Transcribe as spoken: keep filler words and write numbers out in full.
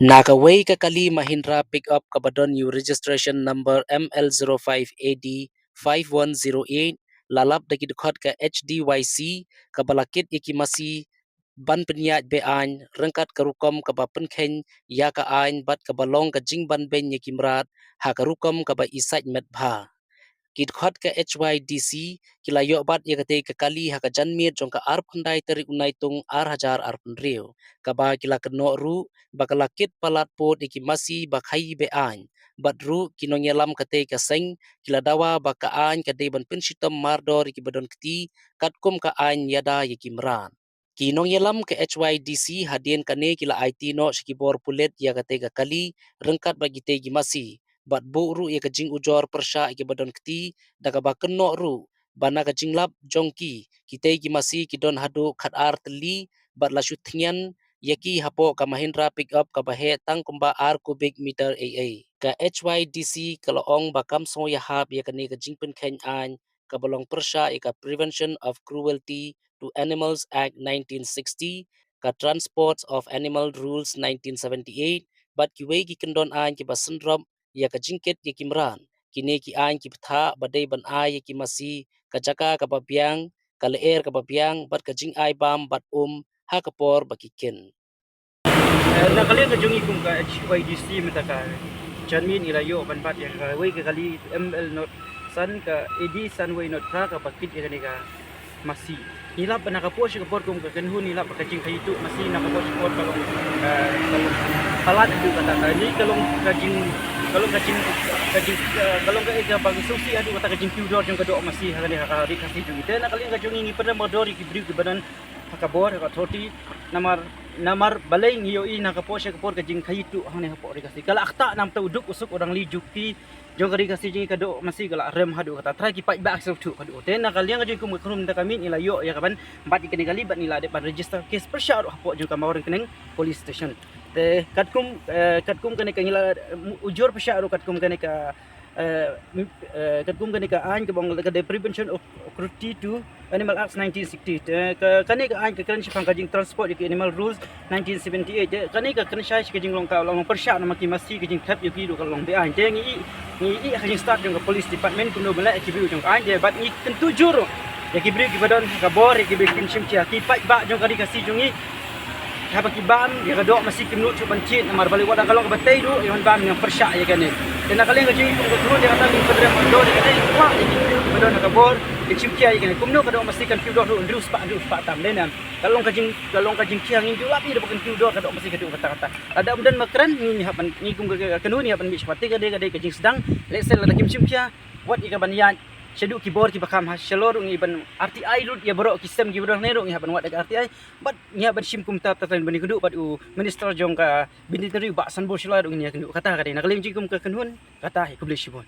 Na kawei ka kali Mahindra pickup kaba don ïa u registration number M L zero five A D five one zero eight, la lap da ki dkhot ka H D Y C, kaba la kit ïa ki masi ban pynïaid be-aiñ ryngkat ka rukom kaba pynkheiñ ïa ka aiñ bad kaba long ka jingbanbeiñ ïa ki mrad ha ka rukom kaba isaitmet bha. Ki dkhot ka H Y D C ki la ïoh bat ïa katei ka kali ha ka janmiet jong ka arphew khyndai tarik u Naitung ar hajar arphew hynriew, kaba ki la kynnoh ruh ba ka la kit palat pud ïa ki masi ba khaïi be-aiñ, bad ruh ki nongïalam katei ka seng ki la dawa ba ka aiñ ka dei ban pynshitom mardor ïa kiba don kti katkum ka aiñ ïada ïa ki mrad. Ki nongïalam ka H Y D C hadien kane ki la aiti noh sha ki bor pulit ïa katei ka kali ryngkat bad kitei ki masi, bad buh ruh ïa ka jingujor pyrshah ïa kiba don kti, da kaba kynnoh ruh ba na ka jinglap jong ki, kitei ki masi ki don haduh khatar tylli bad la shu thngian ïa ki hapoh ka Mahindra pickup kaba heh tang kumba ar cubic meter ei ei. Ka H Y D C ka la ong ba kam sngewïahap ïa kane ka jingpynkheiñ aiñ kaba long pyrshah ïa ka Prevention of Cruelty to Animals Act nineteen sixty, ka Transports of Animal Rules nineteen seventy-eight, bad kiwei ki kyndon aiñ kiba synrop ïa ka jingkit ïa ki mrad. Kine ki aiñ ki bthah ba dei ban ai ïa ki masi ka jaka kaba biang, ka lyer kaba biang, bad ka jingai bam bad um ha ka por ba ki kin. Eh, na ka liang ka jong ngi kum ka H Y D C mynta ka janmiet ngi la ïoh ban bat ïa kawei ka kali M L not san ka A D san wei not phra kaba kit ïa kane ka masi. Ngi lap ba na ka por sha ka por kum ka kynhun ngi lap ba ka jingkhaïi tuh masi na ka por sha ka por ka long, eh, ka long palat haduh katta. Ngi ka long ka jing, ka long ka jing, ka jing, eh, ka long ka, eh, kaba sngewsih haduh katta ka jingkiew dor jong ka doh masi ha kane ha ka ri Khasi jong ngi. Te na ka liang ka jong ngi ngi pynrem ba dor ïa ki briew kiba don ha ka bor ha ka authority, namar, namar balei ngi ïohi na ka por sha ka por ka jingkhaïi tuh hangne hapoh ri Khasi. Ka la ktah namar u duk u suk u rangli jong ki jong ka ri Khasi jong ngi ka doh masi ka la rem haduh katta, trai ki paidbah ki sngewthuh haduh. Te na ka liang ka jong ngi kum ka kynhun mynta ka miet ngi la ïoh ïa ka ban bat ïa kane ka kali bad ngi la dep ban register case pyrshah ruh hapoh jong ka Mawryngkneng Police Station. Te katkum, eh, katkum kane ka ngi la, eh, ujor pyrshah ruh katkum kane ka, eh, m-, eh, katkum kane ka aiñ kaba ong ka The Prevention of Cruelty to Animal Act nineteen sixty. Te ka, kane ka aiñ ka kren shaphang ka jingtransport ïa ki Animal Rules nineteen seventy-eight. Te kane ka kren shai sha ka jinglong ka long pyrshah namar ki masi ka jingthep ïa ki ruh ka long be-aiñ. Te ngi i, ngi i ha ka jingstad jong ka police department kumno ban leh ïa ki briew jong ka aiñ. Te bad ngi kyntu jur ïa ki briew kiba don ha ka bor ïa ki briew ki shim khia ki paidbah jong ka ri Khasi jong ngi. Haba ki bam ïa ka doh masi kim nud shuh ban thied namar balei wat la ka long kaba tei ruh ïa ban bam ïa pyrshah ïa kane. Te na ka liang ka jong ngi kum ka kynhun ïa kata ngi pynrem ban dor ïa kane, kwah ïa ki briew kiba don ha ka bor kin shim khia ïa kane. Kumno ka doh masi kan kiew dor ruh hynriew spah hynriew spah tam, dei ne em? Ka long ka jing, ka long ka jingkhia, ngim ju lap ïa ba kan kiew dor ka doh masi ka duh katta katta. Lada ym don ba kren ngi, ngi hap ban, ngi kum ka, ka kynhun ngi hap ban mih sha khmat. Te ka dei, ka dei ka jingdang. Lehse lada kim shim khia, wat ïa ka ban ïaid shaduh ki bor kiba kham ha shalor ruh ngi ban R T I lut ïa baroh ki sem kiba don hangne ruh ngi hap ban wad ïa ka R T I. Bad ngi hap ban shim kumta, ta ban ïakynduh bad u Minister jong ka Veterinary u Bah Sanbor Shullai ruh ngin ïakynduh. Kata ka dei na ka liang jong ngi kum ka kynhun, kata hi, khublei shibun.